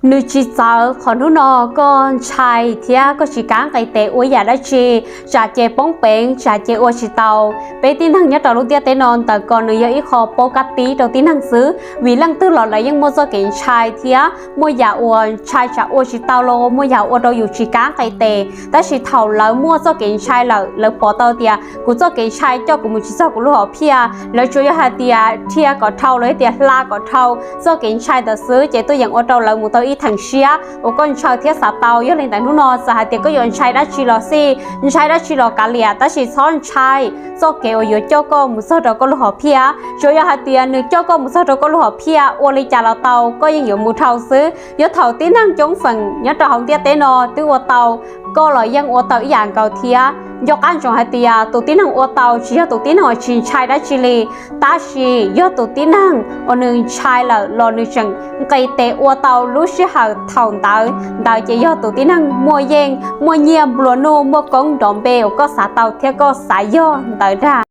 Nws tsis txawv qhov hnub no koj ntshai thiab koj tsis kav nqis tes ua yam dab tsi, tsam ces poob peev, tsam ces ua tsis tau. Peb tib neeg nyob rau lub ntiaj teb no ntawm ko nws yog ib qho paub kab tib rau tib neeg xwb, vim leej twg los lawv yeej muaj txoj kev ntshai thiab muaj yam uas ntshai tsam ua tsis tau los muaj yam ua rau yus tsis kav nqis tes. Tab sis thaum lawv muaj txoj kev ntshai lawm, lawv pom tau tias kuv txoj kev ntshai coj kuv mus tsis txog kuv lub hom phiaj, lawv tsuas yog hais tias dhia kom dhau los yog tias hla kom dhau txoj kev ntshai ntawd xwb ces tuaj yeem ua rau lawv mus tau ib theem siab uas koj ntshaw thiab xav tau. Yog li ntawd hnub no txawm hais tias koj yuav ntshai dab tsi los xij, ntshai dab tsi los kav liam, tab sis txhob ntshai txoj kev uas yuav coj koj mus txog rau koj lub hom phiaj. Tsuas yog hais tias nws coj koj mus txog rau koj lub hom phiaj ua li cas los tau, koj yeej yuav mus dhau xwb. Yog thaum tib neeg coob feem nyob rau hauv ntiaj teb no twb ua tau, koj los yeej ua tau ib yam nkaus thiab. Nco qab ntsoov hais tias tus tib neeg ua tau tsis yog tus tib neeg uas tsis ntshai dab tsi li, tab sis yog tus tib neeg uas nws ntshai lawm los nws tseem nqis tes ua tau lub sij hawm thaum ntawd, ntawd ces yog tus tib neeg muaj yeej, muaj nyiaj nplua nuj, muaj koob nrov npe uas koj xav tau thiab koj xav yog ntawd ntag.